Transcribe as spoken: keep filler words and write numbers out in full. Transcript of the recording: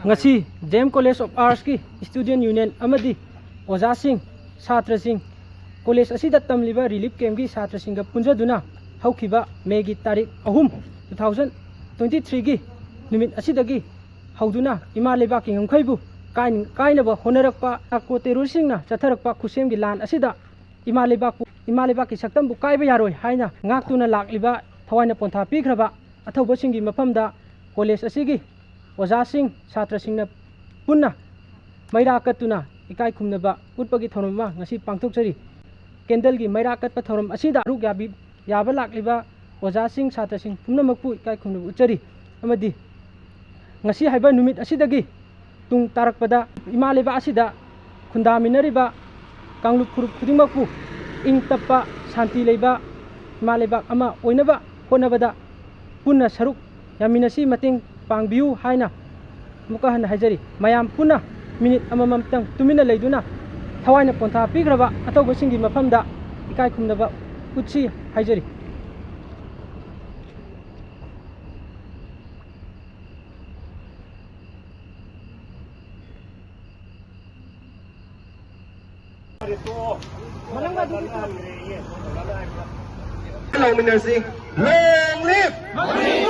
ꯉꯁꯤ J M College of Artsꯀꯤ Student Union ꯑꯃꯗꯤ ꯑꯣꯖꯥꯁꯤꯡ, ꯁꯥꯇ꯭ꯔꯁꯤꯡ, college ꯑꯁꯤꯗ ꯇꯝꯂꯤꯕ relief campꯀꯤ ꯁꯥꯇ꯭ꯔꯁꯤꯡꯒ ꯄꯨꯟꯖꯗꯨꯅ ꯍꯧꯈꯤꯕ ꯃꯦꯒꯤ ꯇꯥꯔꯤꯛ ꯑꯍꯨꯝ, two thousand twenty threeꯒꯤ ꯅꯨꯃꯤꯠ ꯑꯁꯤꯗꯒꯤ ꯍꯧꯗꯨꯅ ꯏꯃꯥ ꯂꯩꯕꯥꯛꯀꯤ ꯉꯝꯈꯩꯕꯨ ꯀꯥꯏ-, ꯀꯥꯏꯅꯕ ꯍꯣꯠꯅꯔꯛꯄ narco terroristꯁꯤꯡꯅ ꯆꯠꯊꯔꯛꯄ ꯈꯨꯠꯁꯦꯝꯒꯤ ꯂꯥꯟ ꯑꯁꯤꯗ ꯏꯃꯥ ꯂꯩꯕꯥꯛꯄꯨ, ꯏꯃꯥ ꯂꯩꯕꯥꯛꯀꯤ ꯁꯛꯇꯝꯕꯨ ꯀꯥꯏꯕ ꯌꯥꯔꯣꯏ ꯍꯥꯏꯅ ꯉꯥꯛꯇꯨꯅ ꯂꯥꯛꯂꯤꯕ ꯊꯋꯥꯏꯅ ꯄꯣꯟꯊꯥ ꯄꯤꯈ꯭ꯔꯕ ꯑꯊꯧꯕꯁꯤꯡꯒꯤ ꯃꯐꯝꯗ college ꯑꯁꯤꯒꯤ ꯑꯣꯖꯥꯁꯤꯡ, ꯁꯥꯇ꯭ꯔꯁꯤꯡꯅ ꯄꯨꯟꯅ ꯃꯩꯔꯥ ꯀꯠꯇꯨꯅ ꯏꯀꯥꯏ ꯈꯨꯝꯅꯕ ꯎꯠꯄꯒꯤ ꯊꯧꯔꯝ ꯑꯃ ꯉꯁꯤ ꯄꯥꯡꯊꯣꯛꯆꯔꯤ꯫ Candleꯒꯤ ꯃꯩꯔꯥ ꯀꯠꯄ ꯊꯧꯔꯝ ꯑꯁꯤꯗ ꯁꯔꯨꯛ ꯌꯥꯕꯤ-, ꯌꯥꯕ ꯂꯥꯛꯂꯤꯕ ꯑꯣꯖꯥꯁꯤꯡ, ꯁꯥꯇ꯭ꯔꯁꯤꯡ ꯄꯨꯝꯅꯃꯛꯄꯨ ꯏꯀꯥꯏ ꯈꯨꯝꯅꯕ ꯎꯠꯆꯔꯤ꯫ ꯑꯃꯗꯤ ꯉꯁꯤ ꯍꯥꯏꯕ ꯅꯨꯃꯤꯠ ꯑꯁꯤꯗꯒꯤ ꯇꯨꯡ ꯇꯥꯔꯛꯄꯗ ꯏꯃꯥ ꯂꯩꯕꯥꯛ ꯑꯁꯤꯗ ꯈꯨꯟꯗꯥꯃꯤꯟꯅꯔꯤꯕ ꯀꯥꯡꯂꯨꯞ ꯐꯨꯔꯨꯞ ꯈꯨꯗꯤꯡꯃꯛꯄꯨ ꯏꯪ ꯇꯞꯄ, ꯁꯥꯟꯇꯤ ꯂꯩꯕ ꯏꯃꯥ ꯂꯩꯕꯥꯛ ꯑꯃ ꯑꯣꯏꯅꯕ ꯍꯣꯠꯅꯕꯗ ꯄꯨꯟꯅ ꯁꯔꯨꯛ ꯌꯥꯃꯤꯟꯅꯁꯤ, ꯃꯇꯦꯡ ꯄꯥꯡꯕꯤꯌꯨ ꯍꯥꯏꯅ ꯑꯃꯨꯛꯀ ꯍꯟꯅ ꯍꯥꯏꯖꯔꯤ꯫ ꯃꯌꯥꯝ ꯄꯨꯟꯅ ꯃꯤꯅꯤꯠ ꯑꯃꯃꯝꯇꯪ ꯇꯨꯃꯤꯟꯅ ꯂꯩꯗꯨꯅ ꯊꯋꯥꯏꯅ ꯄꯣꯟꯊꯥ ꯄꯤꯈ꯭ꯔꯕ ꯑꯊꯧꯕꯁꯤꯡꯒꯤ ꯃꯐꯝꯗ ꯏꯀꯥꯏ ꯈꯨꯝꯅꯕ ꯎꯠꯁꯤ ꯍꯥꯏꯖꯔꯤ꯫ ꯂꯥꯎꯃꯤꯟꯅꯁꯤ꯫ Long live!